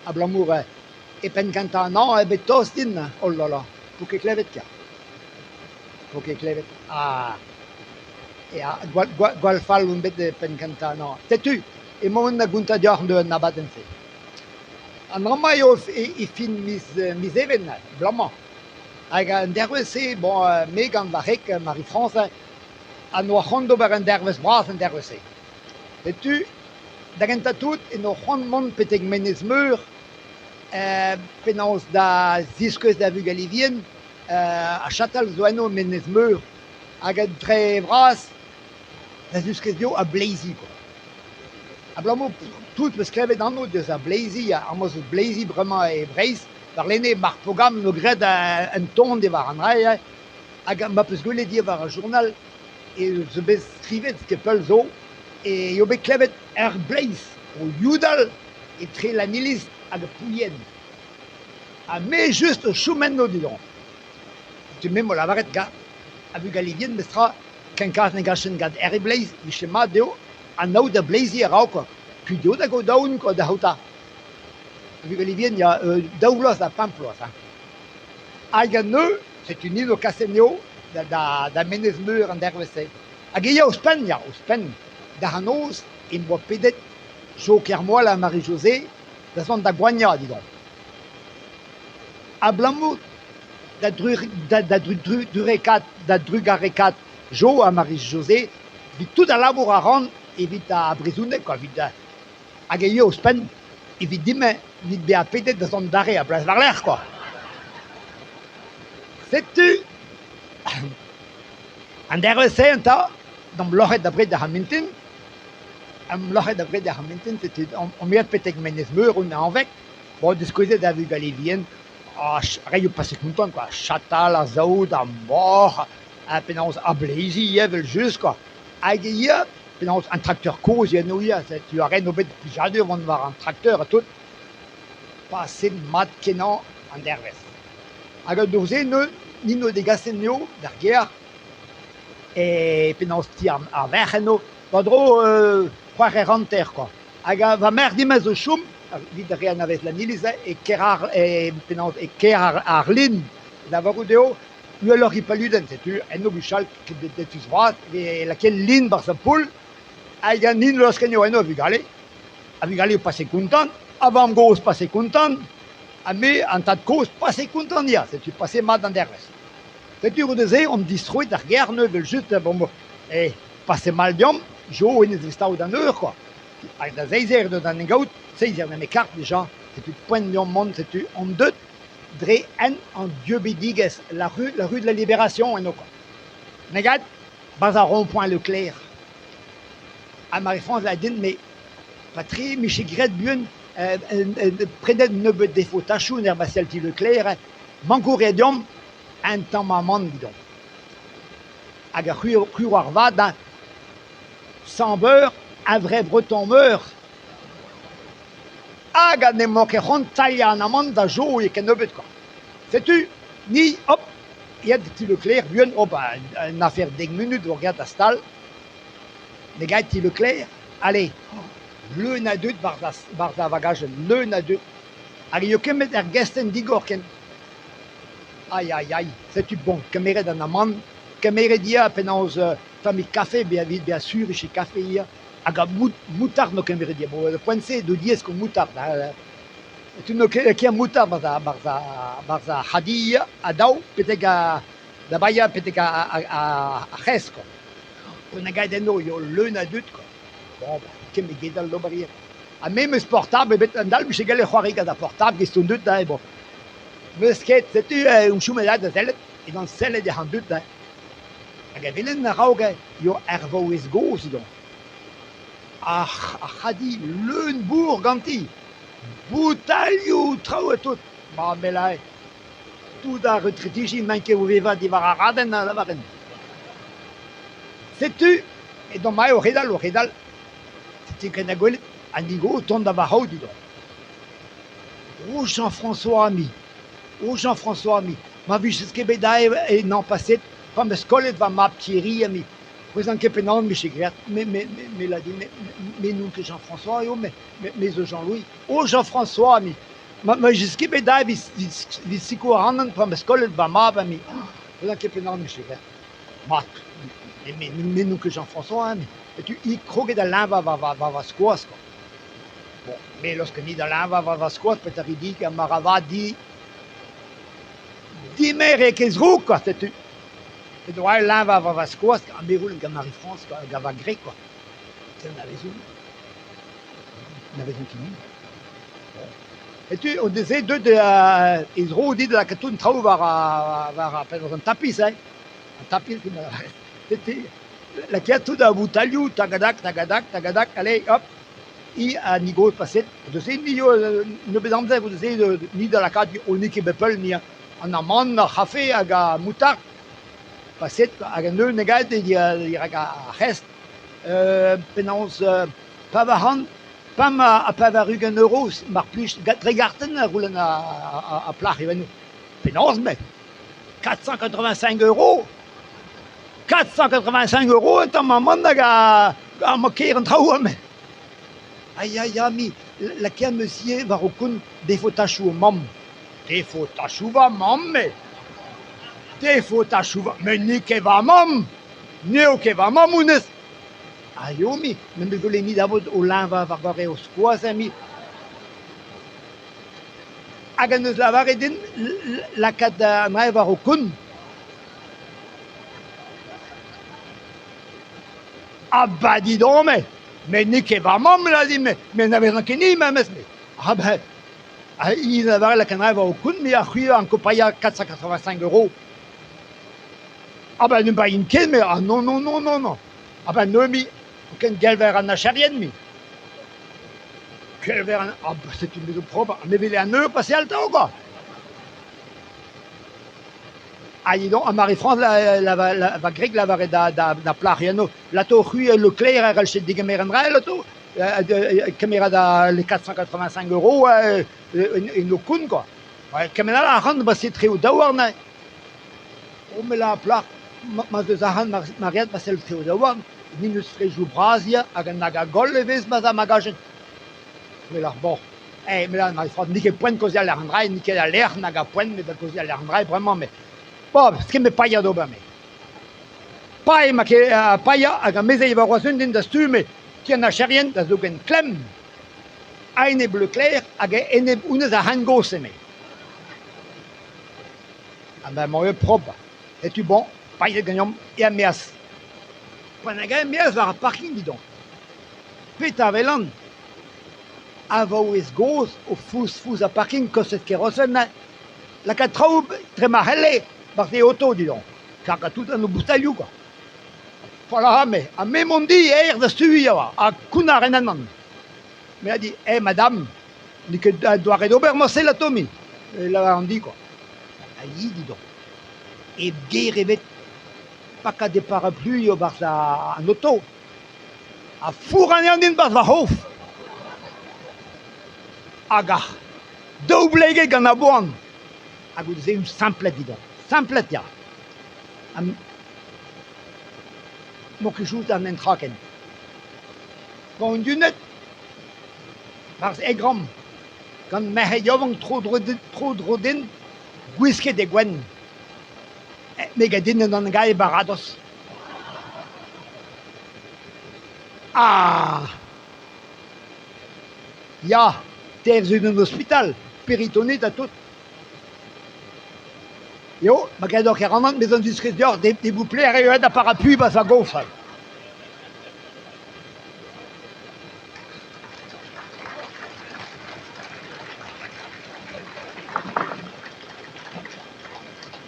Abalamour e penn kentañ an hañv eo bet tost din, oh la la, 'po ket klevet ken, 'po ket klevet ha ya gwall gwall gwall fall on bet e penn kentañ an hañv. Setu emaon da gontañ deoc'h an abadenn-se. An dra-mañ eo e fin miz miz Even bloaz-mañ hag an dervezh-se bon me gant va wreg Marie-France ha 'noa c'hoant d'ober un dervezh bras an dervezh-se. Setu da gentañ-tout eno c'hoant mont betek Menez-Meur penaos da ziskouez da vugale vihan ar chatal zo eno Menez-Meur hag dre vras da ziskouez dezho ar bleizi kwa. Abalamour tout 'peus klevet anv deus ar bleizi, amañ zo bleizi bremañ e Breizh, warlene Marc Pogam 'no graet un ton diwar an dra-se hag ma 'peus gwelet ivez war ar journal e zo bet skrivet ket pell zo eo bet klevet ur bleiz o yudal etre Lanniliz hag Pouillen. Ha me just o chom eno du-hont. Setu me 'mo lavaret ga ar vugale vihan memestra kenkoulz ne gasen gant er bleiz 'vije mat dezho anaout ar bleizi a-raok kwa. Kuit eo da gaout aon kwa da c'haotañ. Ar vugale vihan ya daou vloaz ha pemp vloaz hein. Hag neuze setu ni zo kaset anezho da Menez-Meur an dervezh-se. Hag e ya ouzhpenn, ya ouzhpenn. D'ar noz em boa pedet Jo Kermoal ha Marie-José da zont da goaniañ didon. Abalamour da da drugarekaat Jo ha Marie-José evit tout al labour a ran evit ar brezhoneg kwa, evit Hag ivez ouzhpenn evit din evit bezañ pedet da zont 'darre ar bloaz war-lerc'h kwa. Setu an dervezh-se enta d'am loc'het abred d'ar mintin, am loc'het abred d'ar mintin setu omp aet betek Menez-Meur on Hañveg, bon diskouezet da vugale vihan ha reiñ pase kontant kwa, chatal, ar saout, ar moc'h, ha penaos ar bleizi ivez evel-just kwa. Hag ivez Penaos an trakteur kozh eno ivez, setu ar re 'no bet plijadur vont war an trakteur ha tout. Paset mat-kenañ an dervezh. Hag an dour-se neuze, ni 'no degaset anezho d'ar gêr e penaos ti ar verc'h eno, war-dro c'hwec'h eur hanter kwa. Hag va merc'h din-me zo chom, evit ar re anavez Lanniliz, e kêr ar penaos e kêr ar Lin, da lavarout eo Uheloc'h e paludenn, setu eno gwechall dedennus bras e veze lakaet lin 'barzh ar poull hag an hin laosken eo eno ar vugale. Ar vugale o pase kontant, ar vamm-gozh pase kontant, ha me, an tad-kozh, pase kontant ya, setu pase mat an dervezh. Setu goude-se omp distroet d'ar gêr neuze evel-just, bon eh pase mall deomp, Jo hennezh 'vez tav d'an eur kwa. Hag da seizh eur deus d'an gaout, seizh eur nemet kart dija, setu poent deomp mont, setu omp deut. Dre hent an Dieubidigezh, la rue, la rue de la Libération eno kwa. Negat, 'barzh ar rond-point Leclerc. Ha Marie-France a din, mais patre 'mije graet buan prenet un nebeud defotachoù en ur ti Leclerc, mankour eo deomp un tamm amann evidomp. Hag ar c'hwi oar vat hein, sans beurre, un vrai breton meurt. Hag ha n'emañ ket c'hoant tailhañ an amann da Jo eo kennebeut kwa. Setu, ni, hop, aet da ti Leclerc buan, hop, un afer dek munut 'vo graet ar stal. Me gae ti Leclerc, allez, leun a dud 'barzh ar vagajenn, leun a dud. Hag eo kemmet er gestenn digor ken. Ai, ai, ai, setu bon, kemeret an amann, kemeret ivez penaos tammig kafe, evit bezañ sur e vije kafe ivez. Hag ar moutard n'eo ket miret bon ar poent-se eo diaes gant moutard tu n'eo ket moutard 'barzh ar c'hadi ha dav betek da baeañ betek ar c'hresk kwa. Poent a gaet eno eo leun a dud kwa. Bon ben ket gedal d'ober ivez. Ha me 'm eus portabl ebet un dall 'vije gallet c'hoari gant ar portabl gest an dud hein bon. 'Meus ket setu on chomet aze da sellet edan sellet ec'h an dud hein. Hag evel-henn a-raok eo ar vaouez gozh edon. Ar c'hadi leun-bourr ganti, boutailhoù traoù ha tout. Ma me lâre, tout ar retretiji n'emaint ket o vevañ diwar ar radenn a lavaren. Setu edomp aze o c'hedal, o c'hedal, setu ken da gwelet an hini gozh o tont da va c'haout edon. O Jean-François ami, o Jean-François ami, ma vijes ket bet aze en hañv paset pa 'm eus kollet va mab Thierry ami. 'Ouezan ket penaos 'mije graet, me me me lâr din me n'on ket Jean-François eo, me me zo Jean-Louis. O Jean-François ami! Ma ma 'vije ket bet aet evit sikour ac'hanon pa 'm eus kollet va mab ha me n'ouzon ket penaos 'mije graet. Mat, me n'on ket Jean-François hein, setu hi kroget da leñvañ war va skoaz kwa. Bon, me laosk anezhi da leñvañ war va skoaz petra 'ri dit ma ra vat dit Dit-me 'rez ket zroug kwa setu. Met oa leñvañ war va skoaz ha me 'c'houlenn gant Marie-France kwa gant va gwreg kwa. Te anavezout N'anavezan ket mui. Setu o deus-se deuet he zro dit da lakaat tout an traoù war war penaos an tapis hein. An tapis setu lakaet tout ar boutailhoù tagadak tagadak tagadak allez hop hi ha ni gozh paseet. Deus-se ni eo nebeut amzer goude-se ni da lakaat on n'eo ket bep heul ni an amann, ar c'hafe hag ar moutard paseet hag an eeun gaet dirak ar c'hest. Penaos 400 85 euros mar plij dre gartenn a c'houlenn ar plac'h evel Penaos met 485 euros 485 euros un tamm amann hag amañ ker an traoù amañ. Ah ya ya me lakaet 'm eus ivez war ho kont defotachoù ho mamm. Defotachoù va mamm-me ! Defotachoù va... Met n'eo ket va mamm ! N'eo ket va mamm honnezh ! Ha eo me, me 'm eus goulennet da-vat o leñvañ war gorre ho skoaz me. Hag en deus lavaret din lakaat anezhañ war ho kont. Ah bah dis donc me ! Met n'eo ket va mamm lâr din-me, met n'anavezan ket ni memes me. Ah ben, hi lavaret lakaat anezhañ war ho kont, me ha c'hwi a ranko paeañ 485 euros. Ah ben ne baein ket me, ah non non non non non. Ah ben neuze me, ken gelver an archerien me. Gelver an... Ah ben setu me zo propr, me 'wele an eur paseal 'tav kwa. Ah dis donc, ha Marie-France va gwreg lavaret da plac'h eno, lato c'hwi Leclerc a c'hallfe degemer an dra lato, kemerat les 485 euros en ho kont kwa. Kement all arc'hant 'ba etre ho daouarn hein. O me lâr plac'h, ma 'z eus arc'hant ma reat ma sell etre ho daouarn, ni 'neus frejoù bras hiziv hag nag a goll e vez ma 'z a magajenn. Me lâr bon. Eh, me lâr Marie-France, n'eo ket poent kaozeal àr an dra, n'eo ket al lec'h nag ar poent met da gaozeal àr an dra bremañ met bon, ket me paeañ d'ober me. Pae ma ket paeañ hag amezeiñ warc'hoazh un den da stumm ti an archerien da zougen klemm a-enep Leclerc hag a-enep honnezh ar c'hengozh eme. Ha ben emañ eo propr. Setu bon, paeet ganeomp er-maez. Pa nag er-maez war ar parking dis donc. Petra a welan ? Ar vaouez gozh o fouzh-fouzh ar parking kostet Kerossenn lakaat traoù dre ma c'helle 'barzh e oto dis-donc kargañ tout an boutailhoù kwa. Voilà me ha me mont di aer da studiañ oa ha kounnar en ennon. Me a di eh madame n'eo ket doare d'ober morse latomi e lavaran di kwa. Ha hi dis-donc hep ger ebet pakat e parapluioù 'barzh an oto. Ha fourrañ anezhañ din 'barzh va c'hof. Hag ar daoubleget gant ar boan. Ha goude-se on semplet dit Semplet ya. Ha m'on ket chomet an netra ken. Pa on dunet 'barzh Egram gant merc'hed yaouank tro-dro din gwisket e gwenn. Me 'gav din en gae baradoz. Ah ! Ya, terzh un ospital, peritonit ha tout. Eo, ma gredoc'h e ran bezañ diskouez deoc'h deboupler eo aet ar paraplu 'barzh ar gof.